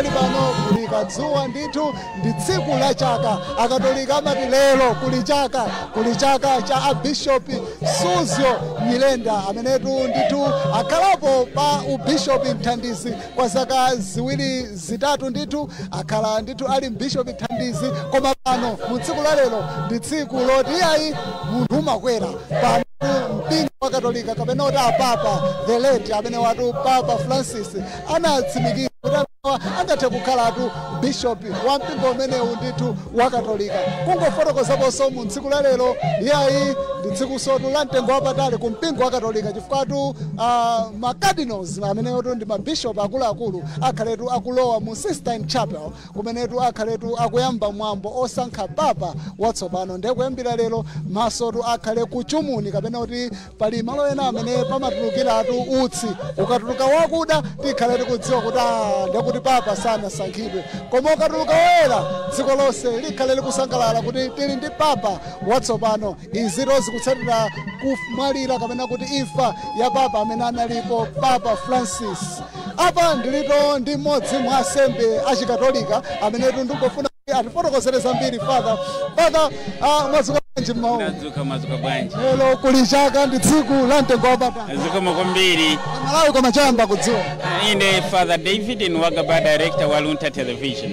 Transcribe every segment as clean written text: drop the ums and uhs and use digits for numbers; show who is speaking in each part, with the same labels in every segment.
Speaker 1: Pakadali pano kuli kadzuwa ndithu, ndi tsiku la chaka. Akatolika amati lero kuli chaka, kuli chaka cha Abishopi Suzgo Nyirenda, amenetu ndithu akhalapo pa ubishopi mthandizi kwa zaka 2 3 ndithu, akhala ndithu ali mbishopi mthandizi. Koma pano mu tsiku la lero ndi tsiku loti iyayi, munthu umakwera pano mpingo wa Katolika, kapena kuti apapa the late amene watu Papa Francis anatsimikiza kuti angathe kukhalatu bishop wa mpingo umenewu ndithu wa Katolika. Kungofotokozaponso, mu tsiku la lero iyayi, ndi tsiku sotu la mtengo wapatali ku mpingo wa Katolika, chifukwatu ma cardinals amenewotu ndi mabishop akuluakulu akhaletu akulowa mu Sistine Chapel, kumenetu akhaletu akuyamba mwambo osankha papa watsopano. Ndiye kuyambira lero masotu akhale kuchumuni, kapena kuti pali malo ena amene pamatulukiratu utsi, ukatuluka wakuda tikhale tikudziwa kuti ndekuti papa sanasankhidwe, koma ukatuluka woyera dziko lonse likhale likusangalala kuti tili ndi papa watsopano. Izi zikutsatira kumwalira, kapena kuti imfa ya papa amene analipo, Papa Francis. Apa ndilito ndi mmodzi mwa asembe achikatolika amenetu ndikufuna atifotokozere zambiri. Father, mwadzuka bwanji mmawu?
Speaker 2: Ndadzuka, madzuka bwanji?
Speaker 1: Lero kuli chaka, ndi tsiku la mtengo wapatali.
Speaker 2: Zikomo kwambiri.
Speaker 1: Malawi koma chayamba kudziwa.
Speaker 2: Ine Father David Nwagaba, director wa Luntha Television.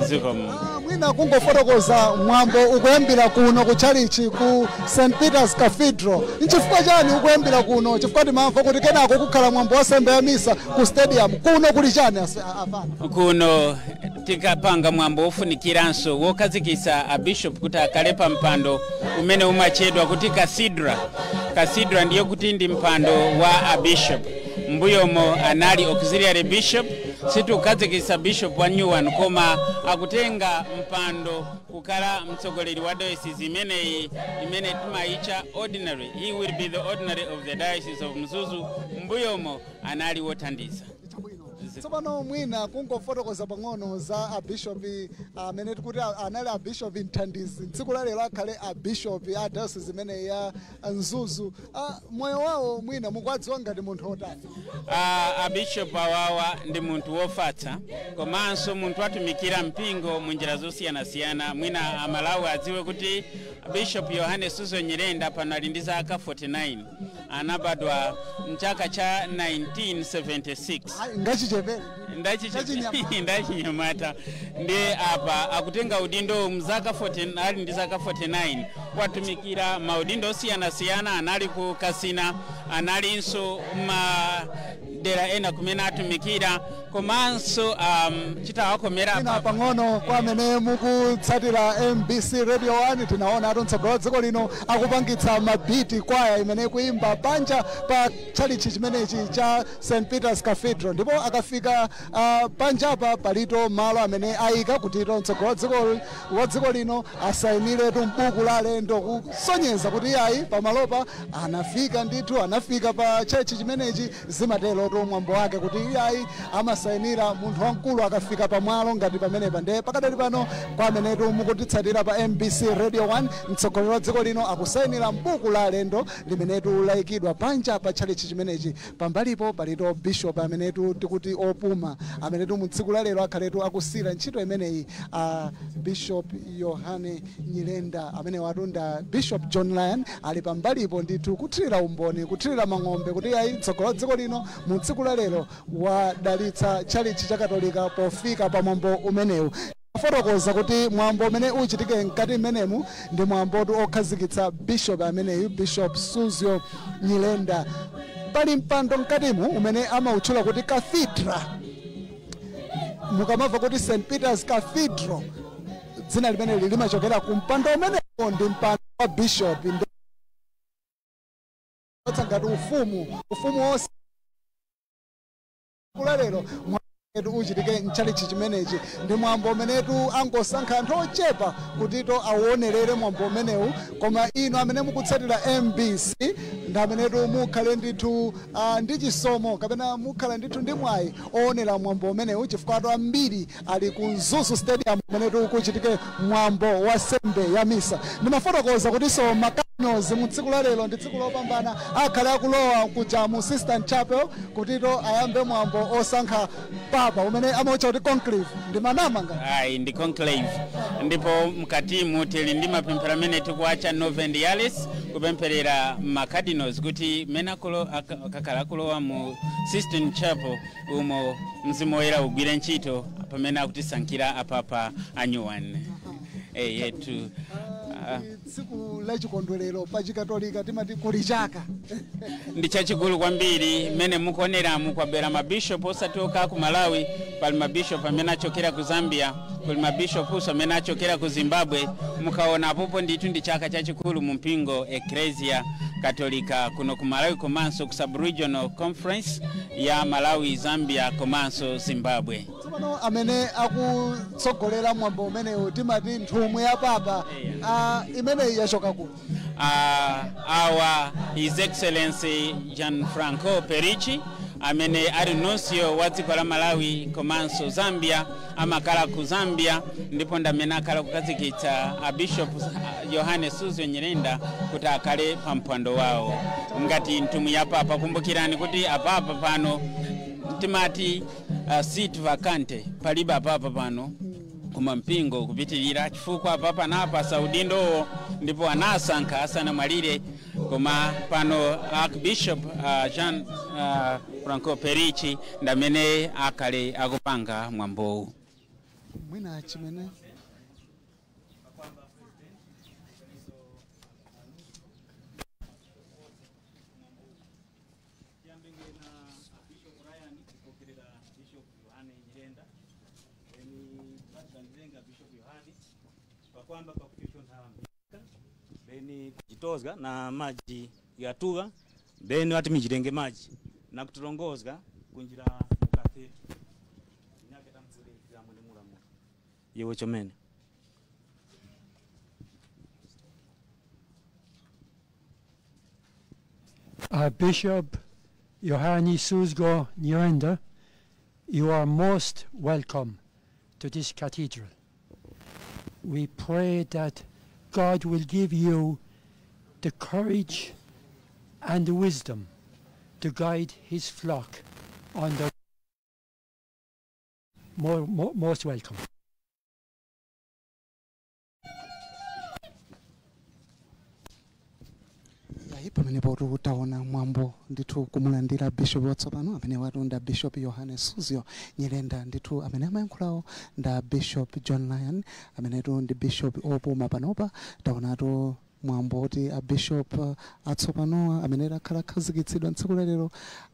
Speaker 2: Zikomo.
Speaker 1: Mwina kungofotokoza, mwambo ukuyambira kuno ku chalichi ku St Peter's Cathedral, nchifukwa chani ukuyambira kuno? Chifukwa timamva kuti kenako kukhala mwambo wa sembe ya misa ku stadium. Kuno kuli chani, afana?
Speaker 2: Kuno tikapanga mwambo wofunikiranso wokhazikitsa a bishop kuti akhale pa mpando umene umachedwa kuti cathedra. Cathedra ndiye kuti ndi mpando wa a bishop. Mbuyomo anali auxiliary bishop. Situkhazikitsa bishop wa new one, koma akutenga mpando kukhala mtsogoleri wa diocese imeneyi imene timayitcha ordinary. He will be the ordinary of the Diocese of Mzuzu. Mbuyomo anali wothandiza.
Speaker 1: Tsopano mwina kungofotokoza pang'ono za abishopi amene tikuti anali abishopi mthandizi, tsiku la lero akhale abishopi a diocese imeneyi ya Mzuzu. Moyo wawo mwina mukuwadziwa ngati munthu otani?
Speaker 2: Abishop awawa ndi munthu wofatsa, komanso munthu atumikira mpingo mu njira zosiyanasiyana. Mwina Amalawi adziwe kuti Bishop Yohane Suzgo Nyirenda pano ali ndi zaka 49, anabadwa mchaka cha 1976.
Speaker 1: Ayi, ngachichepere. Ndachinyamata.
Speaker 2: Ndachinyamata. Ndi apa akutenga udindo mzaka 40, ali ndi zaka 49. Watumikira maudindo osiyanasiyana, anali ku Kasina, analinso madera ena kumene atumikira, komanso chitawakomera
Speaker 1: Ina
Speaker 2: apa
Speaker 1: pang'ono, kwa amene mukutsatira MBC Radio 1, tinaona atu mtsogoleri wa dziko lino akupangitsa mabiti kwaya imene ikuimba panja pa tchalichi chimenechi cha St Peters Cathedral. Ndipo akafika panjapa palito malo amene ayika kutito mtsogoleri wa dziko lino asayiniretu mbuku la alendo, kusonyeza kuti iyayi, pamalopa anafika ndithu, anafika pa church chimenechi. Zimaterotu mwambo wake kuti iyayi, amasayinira munthu wamkulu akafika pamwalo ngati pamenepa. Ndiye pakadali pano, kwa amenetu mukutitsatira pa MBC Radio 1, mtsogoleri wa dziko lino akusayinira mbuku la alendo limenetu layikidwa panja pa tchalichi chimenechi. Pambalipo palito bishop amenetu tikuti opuma, amenetu mu tsiku la lero akhaletu akusira ntchito imeneyi, Bishop Yohane Nyirenda, amene watunda Bishop John Lyon ali pambalipo ndithu kuthirira umboni, kuthirira mang'ombe kuti ayi, mtsogoleri wa dziko lino mu tsiku la lero wadalitsa tchalichi cha Katolika pofika pa mwambo umenewu. Fotokoza kuti mwambo umene uchitike mkati mmenemu ndi mwambotu okhazikitsa bishop ameneyu, Bishop Suzgo Nyirenda. Pali mpando mkatimu umene amautchula kuti cathedra. Mukamamva kuti St Peters Cathedral, dzina limeneli limachokera ku mpando umenewo, ndi mpando wa bishop. Ndi ngati ufumu wonse kulalero mwambo uchitike mchalichi chimenechi ndi mwambo umenetu angosankha anthu ochepa kutito auonerere mwambo umenewu. Koma inu amene mukutsatira MBC ndi amenetu mukhale ndithu ndi chisomo, kapena mukhala ndithu ndi mwayi oonera mwambo umenewu, chifukwa ambiri ali ku Mzuzu Stadium kumenetu kuchitike mwambo wa sembe ya misa. Ndimafotokoza kutinso Cardinals mu tsiku la lero ndi tsiku lopambana, akhale akulowa kuja mu Sistine Chapel kutito ayambe mwambo osankha papa umene amautcha kuti conclave. Ndi manama nga?
Speaker 2: Ayi, ndi conclave. Ndipo mkatimu tili ndi mapemphero amene tikuacha Novendiales, kupempherera ma cardinals kuti mene akakhala akulowa mu Sistine Chapel umo, Mzimu Woyera ugwire ntchito pamene akutisankhira apapa anyuwani yetu.
Speaker 1: Ndi tsiku lachikondwerero pa Chikatolika, timati kuli chaka.
Speaker 2: Ndi chachikulu kwambiri. Mmene mukuoneramu, kwabwera mabishopu osati okha ku Malawi. Pali mabishopu amene achokera ku Zambia, kuli mabishopuso amene achokera ku Zimbabwe. Mukaona apopo, ndithu ndi chaka chachikulu mu mpingo Eklesia Katolika kuno ku Malawi, komanso ku Subregional Conference ya Malawi, Zambia komanso Zimbabwe.
Speaker 1: Tsopano amene akutsogolera mwambo umenewu timati nthumwi ya papa, imeneyi yachoka kuti?
Speaker 2: Our His Excellency Gianfranco Perici, amene ali nuncio wa dziko la Malawi komanso Zambia, amakhala ku Zambia, ndipo ndamene akhala kukhazikitsa a Bishop Yohane Suzgo Nyirenda kuti akhale pa mpando wawo ngati nthumwi ya papa. Kumbukirani kuti apapa pano timati sede vacante, palibe apapa pano, koma mpingo kupitirira, chifukwa apapa anapasa udindowo ndipo anasankha asanamwalire. Koma pano Archbishop Jean Franco Perici ndamene akhale akupanga mwambowu.
Speaker 1: Mwina chimene
Speaker 3: Tiyambenge na Bishop Ryan kupokerera Bishop Yohane Nyirenda, eni vatilandirenga Bishop Yohane pakwamba pakupyontha beni kujitozga na maji yatuva, beni wati mijilenge maji na kutilongozga kunjira mukathetu nyake tamdzulekira mwene mulamulo yewe chomene.
Speaker 4: Bishop Yohani Suzgo Nyirenda, you are most welcome to this cathedral. We pray that God will give you the courage and the wisdom to guide his flock on the most welcome.
Speaker 1: Yayi, pamenepo taona mwambo ndithu kumulandira bishop watsopano amene watunda Bishop Yohane Suzgo Nyirenda. Ndithu amene amayankhulawo nda Bishop John Lyon, amenetu ndi bishop opuma panopa. Taonatu mwambo oti a bishop atsopanowa amene akhala akhazikitsidwa tsiku lalero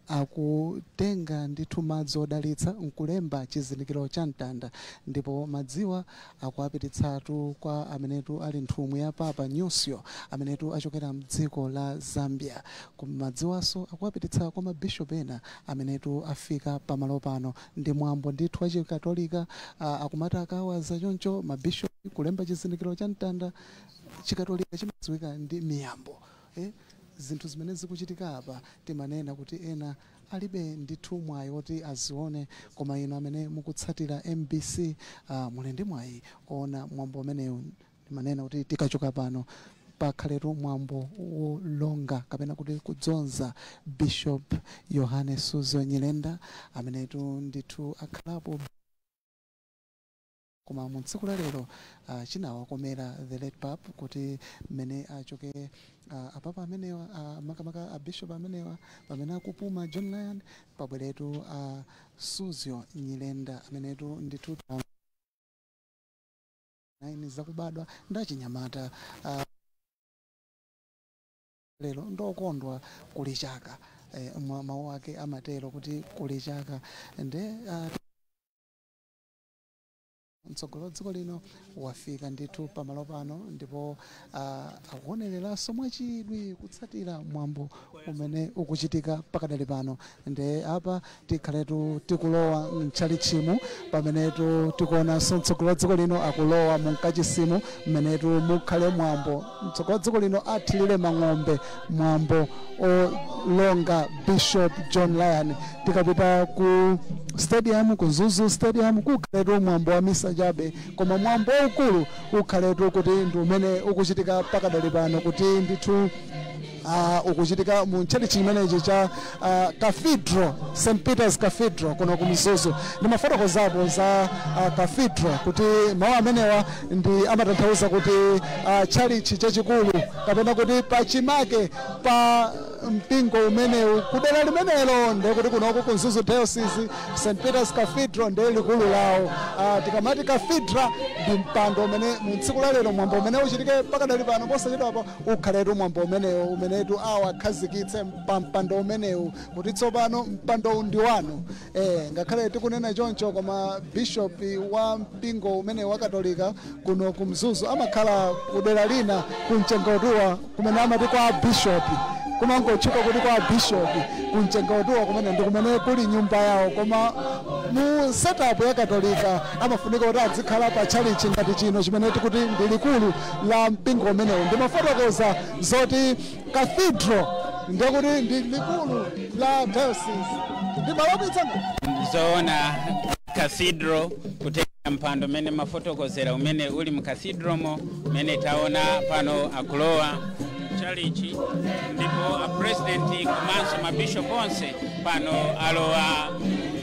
Speaker 1: akutenga ndithu madzi odalitsa nkulemba chizindikiro cha mtanda, ndipo madziwa akuapititsatu kwa amenetu ali nthumwi ya papa, nuncio amenetu achokera mdziko la Zambia. Madziwanso akuapititsa kwa mabishop ena amenetu afika pamalo pano. Ndi mwambo ndithu wachikatolika, akumati akawaza choncho mabishop kulemba chizindikiro cha mtanda. Chikatolika chimadziwika ndi miyambo, eh? Zinthu zimene zikuchitika apa, timanena kuti ena alibe ndithu mwayi woti azione, koma inu amene mukutsatira MBC, muli ndi mwayi ona mwambo umenewu. Timanena kuti tikachoka pano pakhaletu mwambo wolonga kapena kuti kudzonza Bishop Yohane Suzgo Nyirenda, amenetu ndithu akhalapo, koma mu tsiku la lero chinawakomera the late Pope kuti mmene achoke apapa amenewa, makamaka a bishop amenewa, pamene akupuma John Lyon, pabweretu Suzgo Nyirenda, amenetu ndithu 9 zakubadwa, ndachinyamata. Lero ndokondwa, kuli chaka, mawu ake amatero kuti kuli chaka. Nde mtsogolo dziko lino wafika ndithu pamalo pano, ndipo akuonereranso mwachidwi kutsatira mwambo umene ukuchitika pakadali pano. Nde apa tikhaletu tikulowa mtchalitchimu, pamenetu tikuonanso mtsogolo dziko lino akulowa mu mkachisimu mmenetu mukhale mwambo. Mtsogolo dziko lino athirire mang'ombe mwambo olonga Bishop John Lyon. Tikapita ku stadium, ku Mzuzu Stadium, kukhaletu mwambo wa misa. chabe, koma mwambo waukulu ukhaletu kuti ndi umene ukuchitika pakadali pano, kuti ndithu ukuchitika mu tchalitchi chimenechi cha Cathedral, St Peter's Cathedral kuno ku Mzuzu. Ndimafotokozapo za cathedral kuti mawu amenewa ndi amatanthauza kuti tchalitchi chachikulu, kapena kuti pachimake pa mpingo umenewu kudera limenelo, ndekuti kunoko ku Mzuzu Diocese St Peter's Cathedral ndiye likulu lawo. Tikamati cathedral ndi mpando umene mu tsiku la lero mwambo umene uchitike pakadali pano posachedwapa ukhaletu mwambo umenewo umenetu awakhazikitse pa mpando umenewu kuti tsopano mpando ndi wanu. Ngakhale tikunena choncho, koma bishop wa mpingo umene wa Katolika kuno ku Mzuzu amakhala kudera lina ku Mchengotuwa, kumene amati kwa bishop, kumangotchuka kuti kwa bishop ku Mchengotuwa, kumene ndi kumene kuli nyumba yawo. Koma mu setup ya Katolika amafunika kuti azikhala pa tchalitchi ngati chino chimene tikuti ndi likulu la mpingo umenewu. Ndimafotokoza zoti cathedral ndekuti ndi likulu la diocese, ndimalakwitsa?
Speaker 2: Zoona, cathedral kutenga mpando umene mafotokozera umene uli mu cathedralmo umene taona pano akulowa mchalichi, ndipo a president komanso mabishop onse pano alowa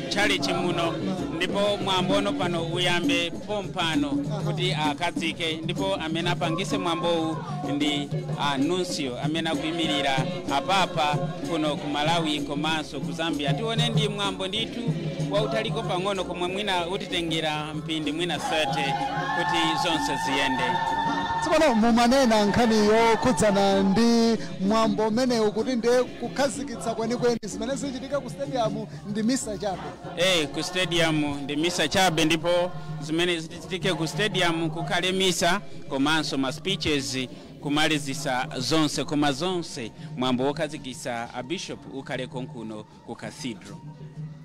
Speaker 2: mchalichi muno, ndipo mwambono pano uyambe pompano kuti akadzike. Ndipo amene apangise mwambowu ndi a nuncio amene akuyimirira apapa kuno ku Malawi komanso ku Zambia. Tione, ndi mwambo ndithu wautaliko pang'ono, komwe mwina utitengera mphindi mwina 30 kuti zonse ziyende.
Speaker 1: Tsopano mumanena nkhani yokhudzana ndi mwambo umenewu kuti ndiye kukhazikitsa kwenikweni, zimene zichitika ku stadium ndi misa chabe.
Speaker 2: Ku stadium ndi misa chabe, ndipo zimene zichitike ku stadium kukhale misa komanso ma speeches kumalizisa zonse, koma zonse mwambo wokhazikitsa a bishop ukhale konkuno ku cathedral.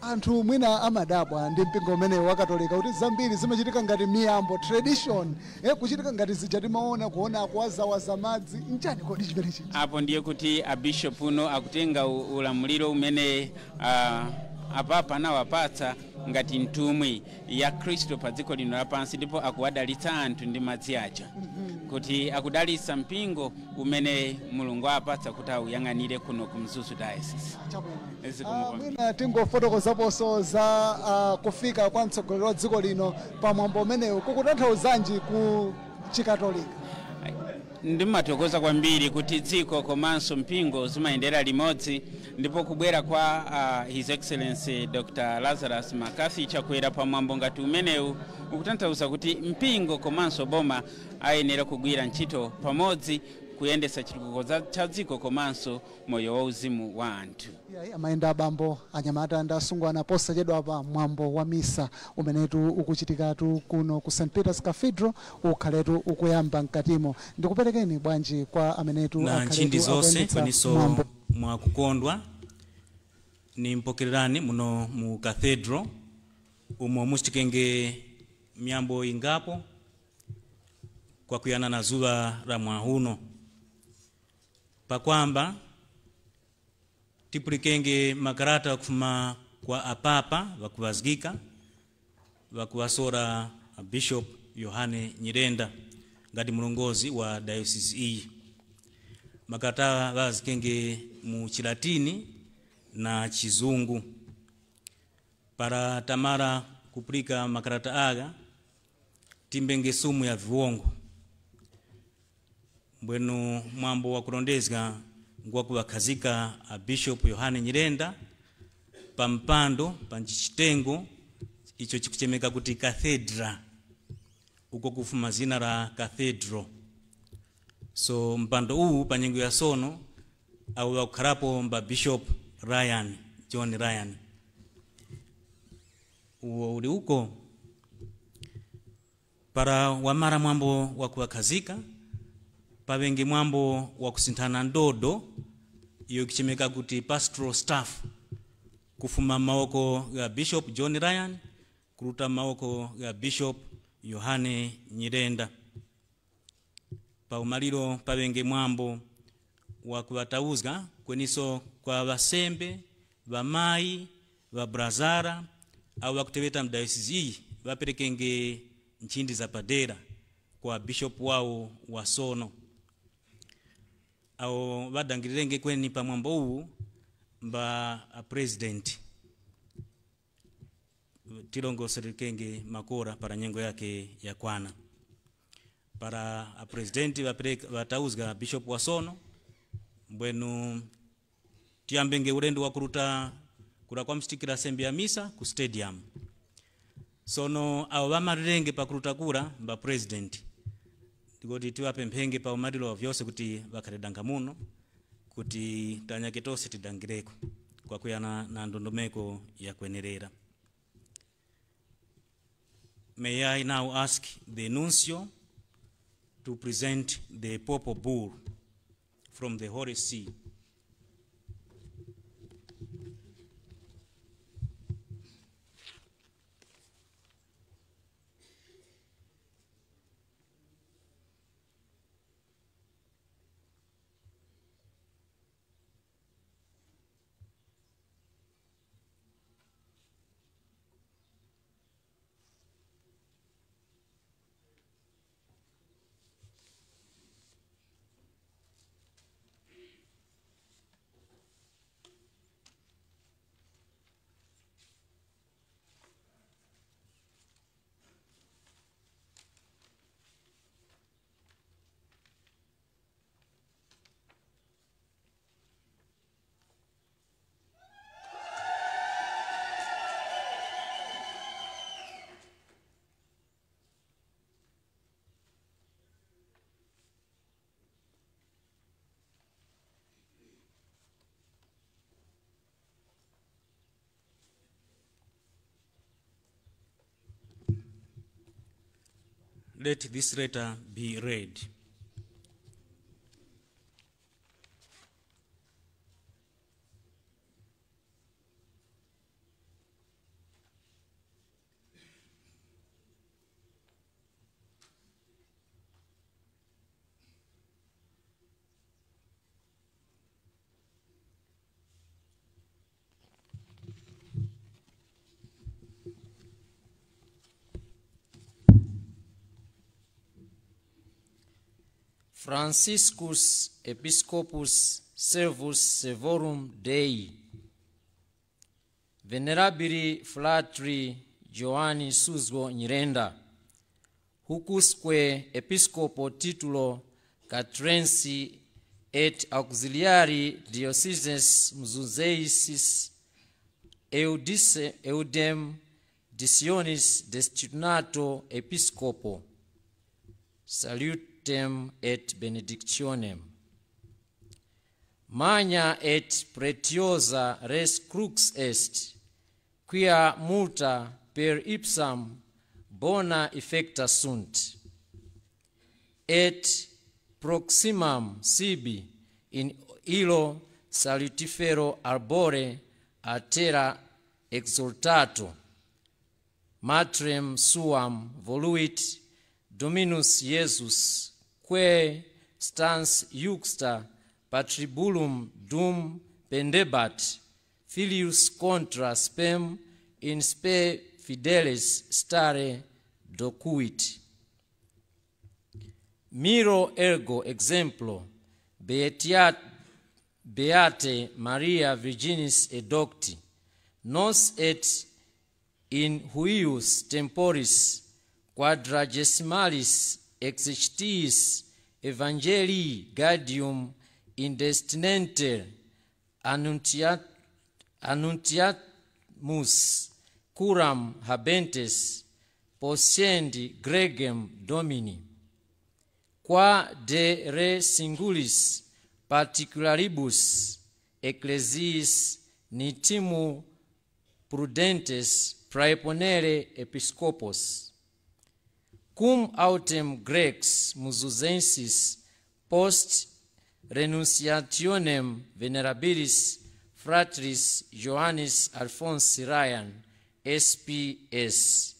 Speaker 1: Anthu mwina amadabwa ndi mpingo umenewu wa Katolika kuti zambiri zimachitika ngati miyambo, tradition, kuchitika ngati zija timaona kuona akuwazawaza madzi. Nchani kodi chimenechi?
Speaker 2: Apo ndiye kuti a bishop uno akutenga ulamuliro umene apapa anawapatsa ngati mtumwi ya Khristu pa dziko lino lapansi, ndipo akuwadalitsa anthu ndi madzi aja kuti akudalitsa mpingo umene Mulungu apatsa kuti awuyang'anire kuno ku Mzuzu Diocese. Zikomo kwambiri.
Speaker 1: Mwina tingofotokozaponso za kufika kwa mtsogoleri wa dziko lino pa mwambo umenewu kukutanthauzanji ku Chikatolika?
Speaker 2: Ndimathokoza kwambiri kuti dziko komanso mpingo zimayendera limodzi, ndipo kubwera kwa His Excellency Dr Lazarus McCarthy Chakwera pamwambo ngati umenewu ukutanthauza kuti mpingo komanso boma ayenera kugwira ntchito pamodzi kuyendetsa chitukuko cha dziko komanso moyo wauzimu wa anthu.
Speaker 1: Iyayi, amayenda abambo, anyamata ndi asungwana, posachedwa pa mwambo wa misa umenetu ukuchitikatu kuno ku St Peter's Cathedral ukhaletu ukuyamba mkatimo. Ndikuperekeni bwanji kwa amenetu
Speaker 3: na
Speaker 1: akhaletu
Speaker 3: nchindi zonse
Speaker 1: akuyendetsa
Speaker 3: kweniso
Speaker 1: mwambo.
Speaker 3: Mwakukondwa nimpokererani muno mu cathedral umo muchitikenge miyambo ingapo kwakuyana na zuwa la mwahuno, pakwamba tipulikenge makarata kufuma kwa apapa wakuwazgika wakuwasora Bishop Yohane Nyirenda ngati mulongozi wa diocese iyi. Makarata wazikenge mu Chilatini na Chizungu. Para tamara kupulika makarata aga, timbenge sumu ya viwongo mbwenu mwambo wa kulondezga ngwakuwakhazika a Bishop Yohane Nyirenda pampando panchitengo icho chikuchemeka kuti cathedra, uko kufuma zina la cathedral. So mpando uwu pa nyengo ya sono awu wakukhalapo mba Bishop Ryan, John Ryan, uwo uli uko. Para wamara mwambo wa kuwakhazika, pawenge mwambo wa kusinthana ndodo iyo ikichemeka kuti pastoral staff, kufuma maoko ya Bishop John Ryan kuruta maoko ya Bishop Yohane Nyirenda. Pa umaliro pawenge mwambo wa kuwatauzga kweniso kwa vasembe, vamayi, vabrazara au wakuteveta mdayosisi iyi vaperekenge nchindi zapadera kwa bishop wawo wa sono. Awo badangilirenge kweni pa mwambo uwu mba a president tilongoserekenge makora para nyengo yake ya kwana. Para a president batauzga bishop wa sono mbwenu tiambenge ulendo wa kuruta kura kwa mstikira sembi ya misa ku stadium. Sono awo bamalirenge pa kuruta kura mba president ndikoti tiwapemphenge pa umaliro wa vyonse kuti bakhaledanga muno kuti tanyake tonse tidangireko kwakuyana na ndondomeko ya kuenerera. May I now ask the nuncio to present the Papal Bull from the Holy See. Let this letter be read.
Speaker 5: Franciscus Episcopus Servus Servorum Dei, Venerabili Fratri Giovanni Suzgo Nyirenda, hucusque Episcopo titulo Catrensi et auxiliari dioceses Mzuzeisis eudem dicionis destinato Episcopo. Salutem et benedictionem. Magna et pretiosa res crux est, quia multa per ipsam bona effecta sunt. Et proximam sibi in illo salutifero arbore a terra exaltato, matrem suam voluit Dominus Iesus, quae stans iuxta patribulum dum pendebat, filius contra spem in spe fideles stare docuit. Miro ergo exemplo, beate Maria Virginis edocti, nos et in huius temporis quadragesimalis exercitiis evangelii gaudium indestinenter annuntiamus curam habentes possiendi gregem Domini, qua de re singulis particularibus ecclesiis nitimu prudentes praeponere episcopos. Cum autem Grex Muzuzensis post renunciationem venerabilis fratris Johannes Alphonsi Ryan SPS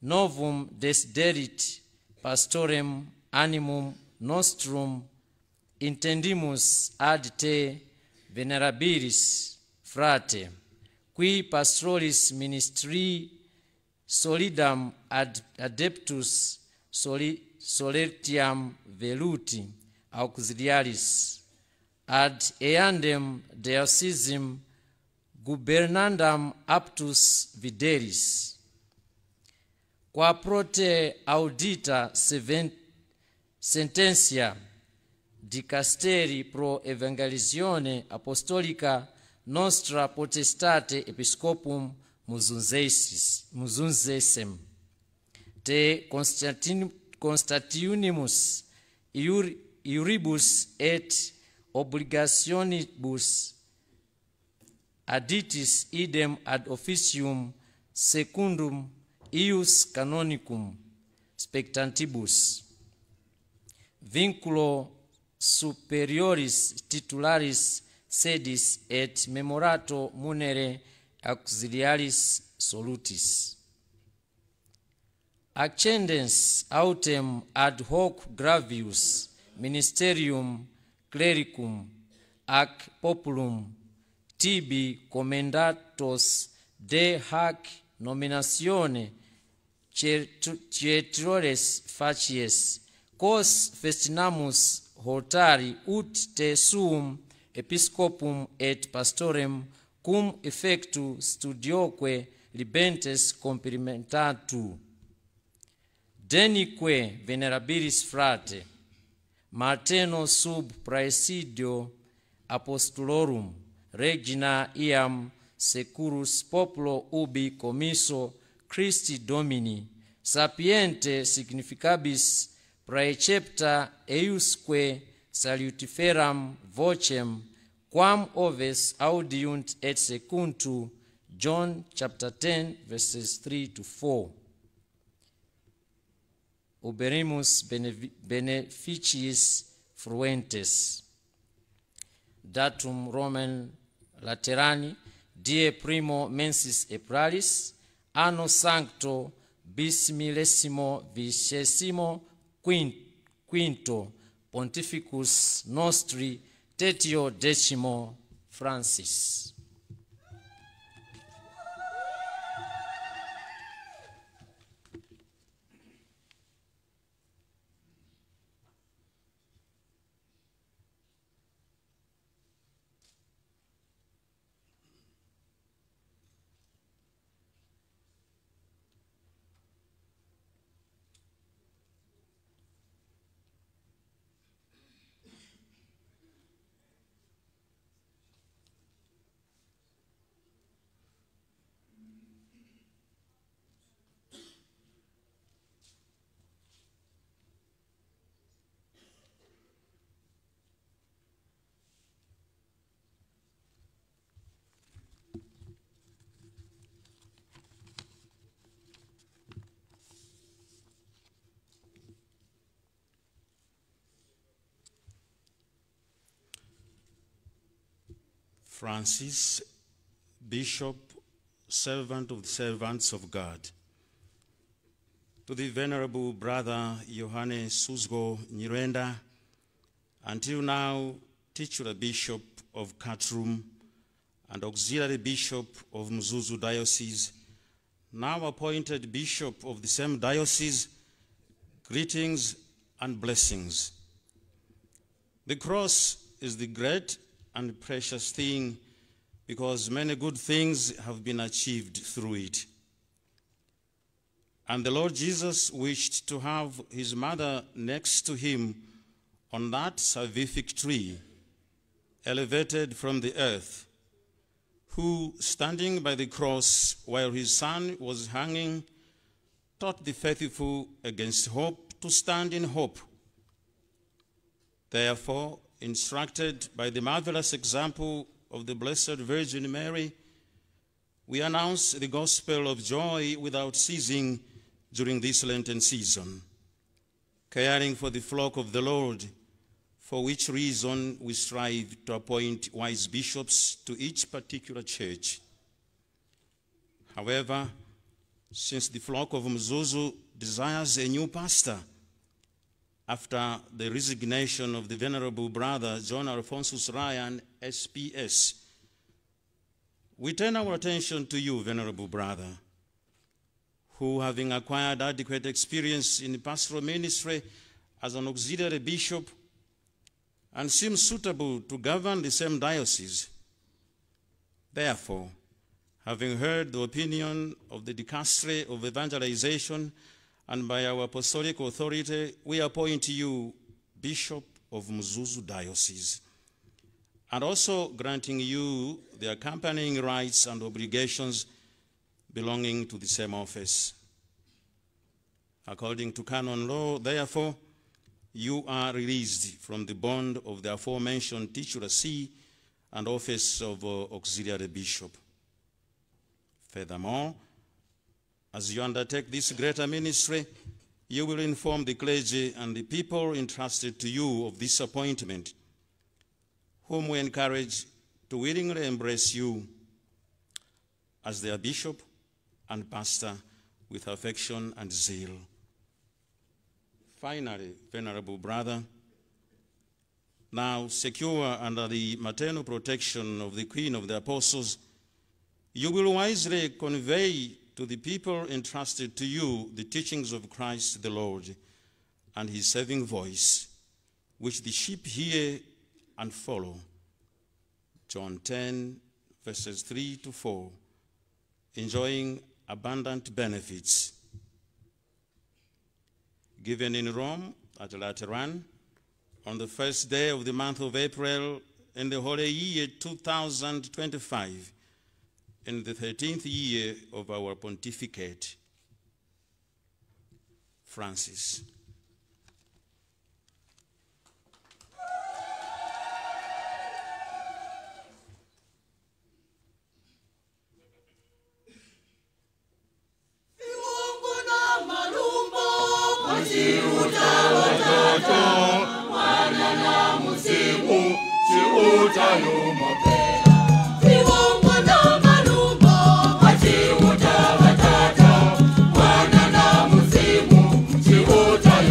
Speaker 5: novum desiderit pastorem animum nostrum intendimus ad te venerabilis frate, qui pastoris ministri Solidam ad adeptus solertiam veluti auxiliaris ad eandem diocesim gubernandam aptus videris. Qua prote audita sententia dicasteri pro evangelizione apostolica nostra potestate episcopum Muzunzesem te constatiunimus iuribus et obligationibus aditis idem ad officium secundum ius canonicum spectantibus vinculo superioris titularis sedis et memorato munere auxiliaris solutis. Accendens autem ad hoc gravius ministerium clericum ac populum tibi commendatos de hac nominatione cetrores facies quos festinamus hortari ut te suum episcopum et pastorem cum effectu studioque libentes comperimentatu. Denique venerabilis frate, Marteno sub praesidio apostolorum, regina iam securus populo ubi commisso Christi Domini, sapiente significabis praecepta eiusque salutiferam vocem, quam oves audiunt et secuntu, John chapter 10 verses 3 to 4. Uberimus beneficiis fruentes. Datum Roman Laterani, die primo mensis Aprilis, anno sancto bismillesimo vicesimo quinto Pontificus nostri Tetio Decimo Francis.
Speaker 6: Francis, Bishop, servant of the servants of God. To the Venerable Brother Yohane Suzgo Nyirenda, until now titular Bishop of Khartoum and Auxiliary Bishop of Mzuzu Diocese, now appointed Bishop of the same diocese, greetings and blessings. The cross is the great and precious thing because many good things have been achieved through it. And the Lord Jesus wished to have his mother next to him on that salvific tree, elevated from the earth, who, standing by the cross while his son was hanging, taught the faithful against hope to stand in hope. Therefore, instructed by the marvelous example of the Blessed Virgin Mary, we announce the gospel of joy without ceasing during this Lenten season, caring for the flock of the Lord, for which reason we strive to appoint wise bishops to each particular church. However, since the flock of Mzuzu desires a new pastor, after the resignation of the Venerable Brother John Alphonsus Ryan, SPS, we turn our attention to you, Venerable Brother, who, having acquired adequate experience in pastoral ministry as an auxiliary bishop, and seems suitable to govern the same diocese. Therefore, having heard the opinion of the Dicastery of Evangelization and by our apostolic authority, we appoint you Bishop of Mzuzu Diocese, and also granting you the accompanying rights and obligations belonging to the same office. According to canon law, therefore, you are released from the bond of the aforementioned titular see and office of auxiliary bishop. Furthermore, as you undertake this greater ministry, you will inform the clergy and the people entrusted to you of this appointment, whom we encourage to willingly embrace you as their bishop and pastor with affection and zeal. Finally, venerable brother, now secure under the maternal protection of the Queen of the Apostles, you will wisely convey to the people entrusted to you the teachings of Christ the Lord and his saving voice, which the sheep hear and follow. John 10, verses 3 to 4, enjoying abundant benefits. Given in Rome at Lateran on the first day of the month of April in the holy year 2025, in the 13th year of our pontificate. Francis.
Speaker 7: Chiuta.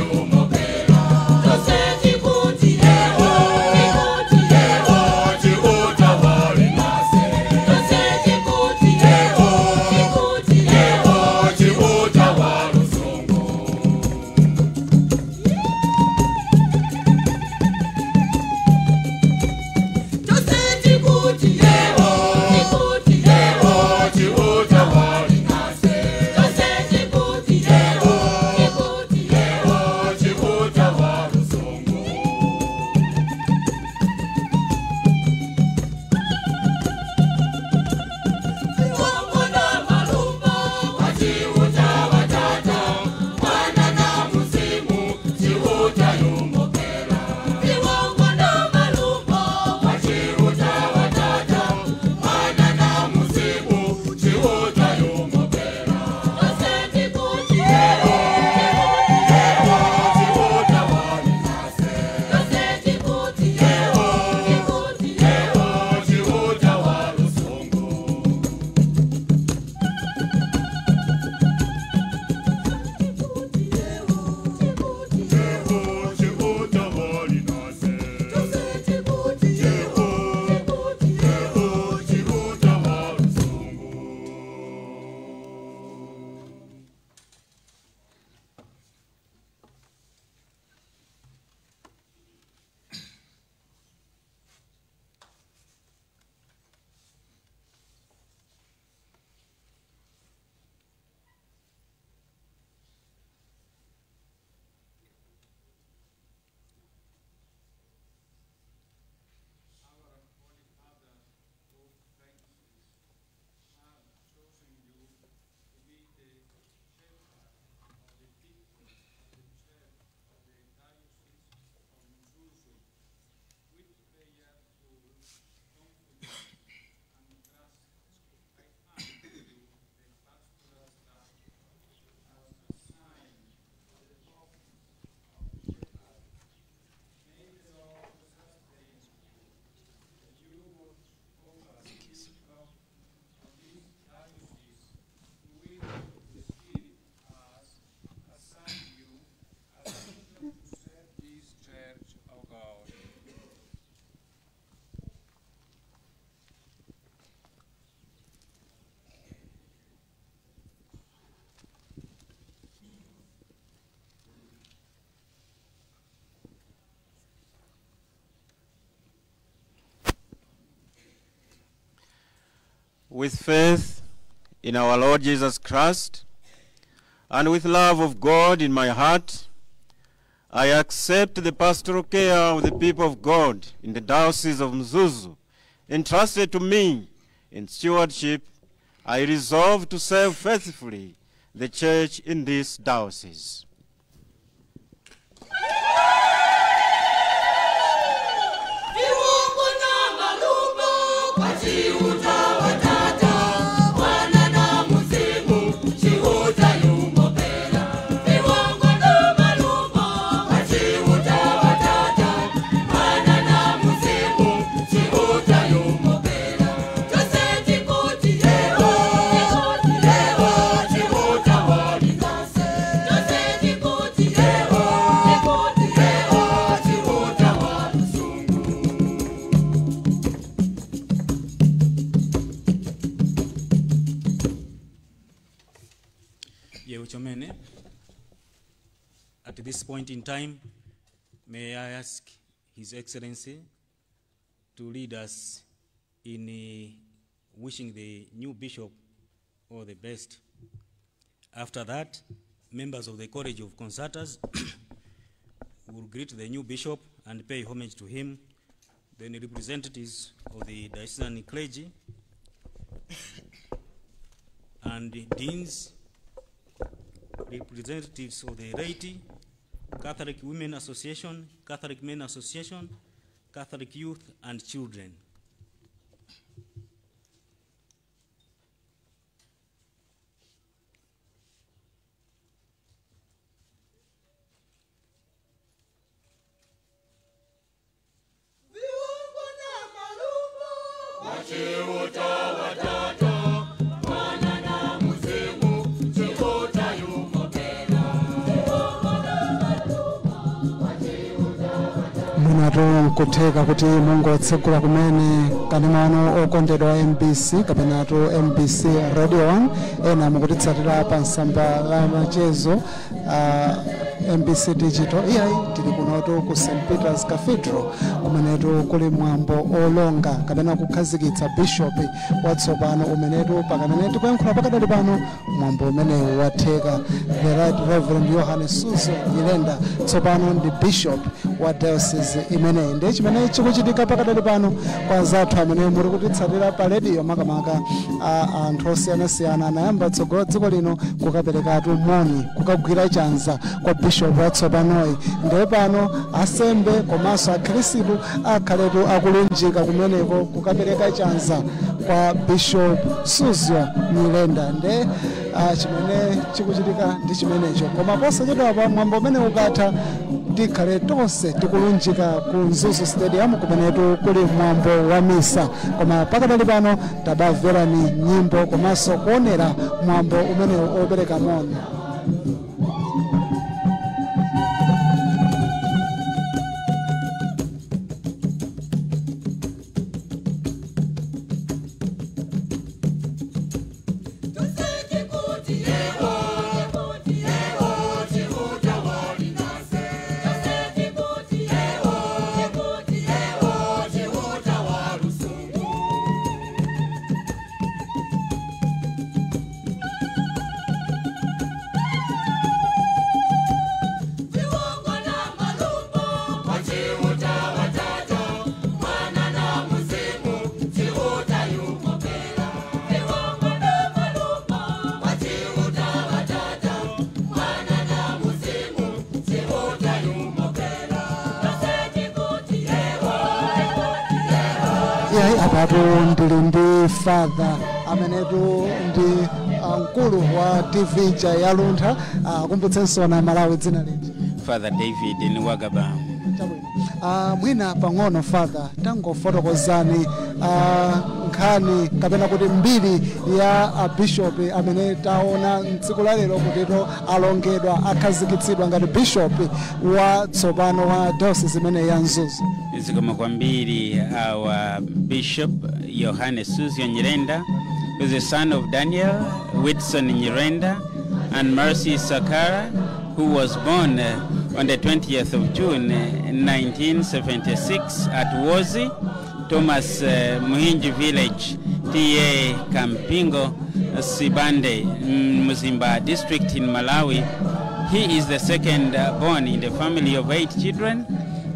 Speaker 7: With faith in our Lord Jesus Christ and with love of God in my heart, I accept the pastoral care of the people of God in the Diocese of Mzuzu, entrusted to me in stewardship. I resolve to serve faithfully the church in this diocese.
Speaker 3: Chomene. At this point in time, may I ask His Excellency to lead us in wishing the new bishop all the best. After that, members of the College of Concerters will greet the new bishop and pay homage to him. Then representatives of the diocesan clergy and the deans, representatives of the laity, Catholic Women Association, Catholic Men Association, Catholic Youth and Children.
Speaker 1: Mwinatu nkutheka kuti mungotsegula kumene kanema wanu okondedwa wa MBC kapenatu MBC Radio 1. Ena mukutitsatira pa nsamba la machezo MBC Digital. Iyayi, tili kunotu ku St Peters Cathedral, kumenetu kuli mwambo olonga kapena kukhazikitsa bishop watsopano, umenetu pakamene tikuyankhula pakadali pano mwambo umenewu watheka. The Right Reverend Yohane Suzgo Nyirenda tsopano ndi bishop wa diocese imeneyi. Ndiye chimene chikuchitika pakadali pano, kwa anzathu amene muli kutitsatira pa radio, makamaka anthu osiyanasiyana anayamba tsogolo dziko lino kukaperekatu moni, kukagwira chanza kwa bishop watsopanoyi. Ndiye pano asembe komanso akhristu akhaletu akulunjika kumeneko kukapereka chanza kwa Bishop Suzgo Nyirenda. Nde chimene chikuchitika ndi chimenecho, koma posachedwapa mwambo umene ukatha tikhale tonse tikulunjika ku Mzuzu Stadium, kumenetu kuli mwambo wa misa. Koma pakadali pano tabamverani nyimbo komanso kuonera mwambo umenewu opereka moni. Iyayi, apatu ndili ndi Father amenetu ndi mkulu wa TV ya Luntha. Akumbutsenso na Malawi dzina liji.
Speaker 2: Father David Niwagaba.
Speaker 1: Chabwino. Mwina pang'ono, Father, tangofotokozani nkhani kapena kuti mbiri ya bishop amene taona mtsiku la lero kutito alongedwa, akhazikitsidwa ngati bishop wa tsopano wa diocese imene ya Mzuzu.
Speaker 2: Zikomo kwambiri. Our Bishop Yohane Suzgo Nyirenda is the son of Daniel Whitson Nyirenda and Mercy Sakara, who was born on the 20th of June 1976 at Wozi, Thomas Muhinji village, T.A. Kampingo Sibande, Mzimba district in Malawi. He is the second born in the family of 8 children.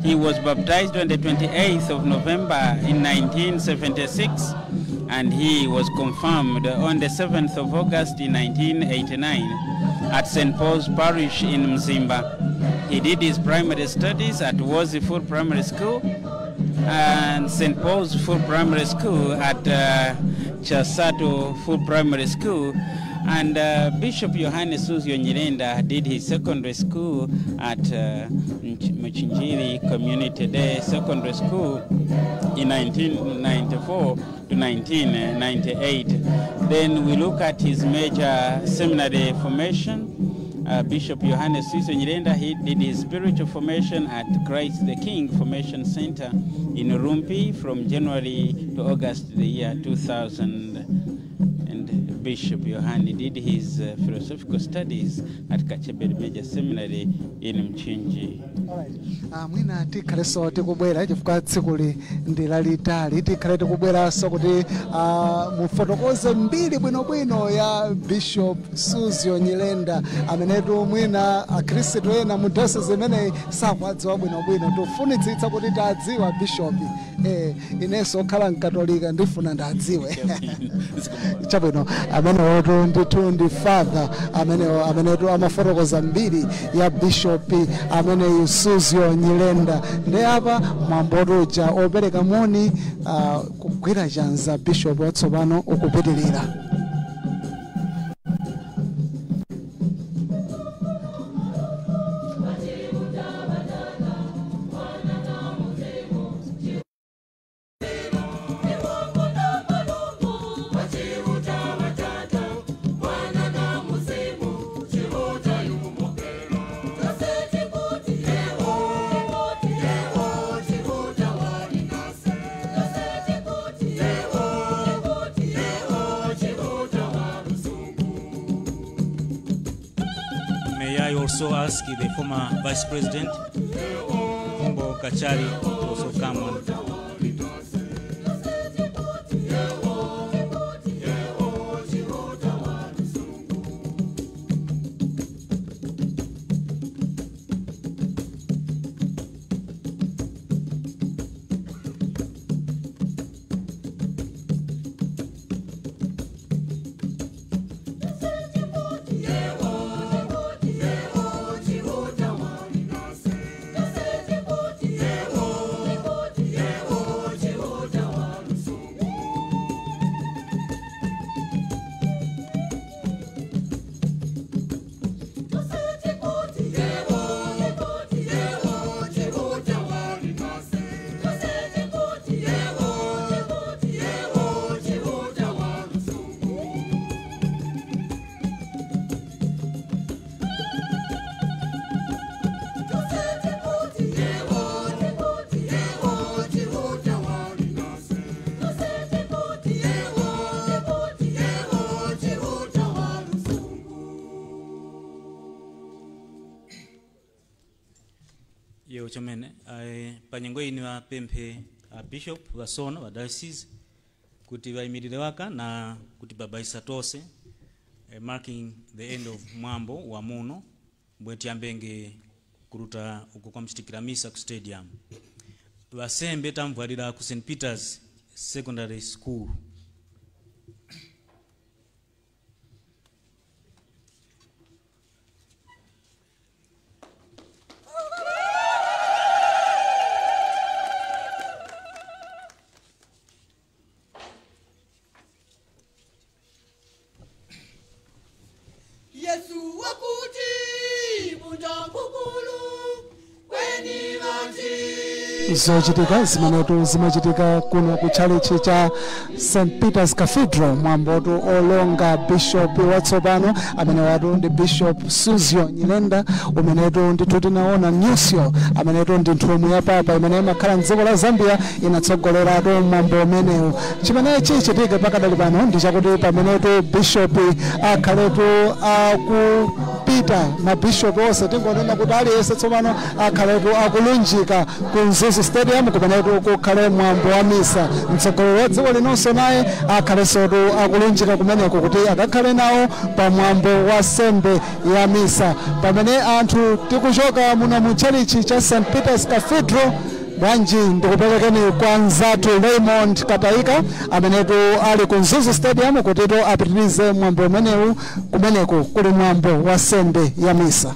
Speaker 2: He was baptized on the 28th of November in 1976, and he was confirmed on the 7th of August in 1989 at St. Paul's Parish in Mzimba. He did his primary studies at Wozi Full Primary School and St. Paul's Full Primary School at Chasato Full Primary School. And Bishop Yohane Suzgo Nyirenda did his secondary school at Muchinjiri Community Day Secondary School in 1994 to 1998. Then we look at his major seminary formation. Bishop Yohane Suzgo Nyirenda, he did his spiritual formation at Christ the King Formation Center in Rumpi from January to August the year 2000. And Bishop Yohane did his philosophical studies at Kachebere Major Seminary in Mchinji.
Speaker 1: Mwina tikhalenso tikubwera chifukwa tsikuli ndi lalitali, tikhale tikubweranso kuti mufotokoze mbiri bwinobwino ya Bishop Suzgo Nyirenda amenetu mwina akhristu ena mu diocese imeneyi sakuwadziwa bwinobwino. Tifunitsitsa kuti tadziwa Bishop. Inenso okhala mkatolika ndifuna ndadziwe. Chabwino, amenewotu ndithu ndi father amenetu amafotokoza mbiri ya Bishop ameneyu Suzgo Nyirenda. Ndi apa mwambotuja opereka moni kugwira chanza Bishop watsopano ukupitirira.
Speaker 3: May I also ask the former Vice President, Khumbo Kachali, to also come on. Yo chomene panyengo ino apemphe a bishop wasono wa diocese kuti vayimirire waka na kuti babaisa tose, marking the end of mwambo wa muno mbwe tiyambenge kuruta uko kwa mchitikira misa ku stadium. Vasembe tamvwalira ku St. Peter's Secondary School.
Speaker 8: Yesu wakuti bunjankukulu kweni vanji.
Speaker 1: Zochitika zimenetu zimachitika kuno ku chalichi cha St. Peter's Cathedral, mwambotu olonga bishop watsopano amene watu ndi Bishop Suzgo Nyirenda, umenetu ndithu tinaona nuncio amenetu ndi nthumwi ya papa imene imakhala mdziko la Zambia inatsogoleratu mwambo umenewu. Chimene chichitike pakadali pano ndi chakuti pamenetu bishop akhaletu akupita Akupita mabishopu onse, tingonena kuti aliyense tsopano akhaletu akulunjika ku Mzuzu Stadium kumenetu kukhale mwambo wa misa. Mtsogoleri wa dziko linonso naye akhalensotu akulunjika kumeneko kuti akakhale nawo pa mwambo wa sembe ya misa. Pamene anthu tikuchoka muno mu tchalichi cha St Peters Cathedral, bwanji ndikuperekeni kwa nzathu Raymond Kataika amenetu ali ku Mzuzu Stadium kutito apitirize mwambo umenewu kumeneko kuli mwambo wa sembe ya misa.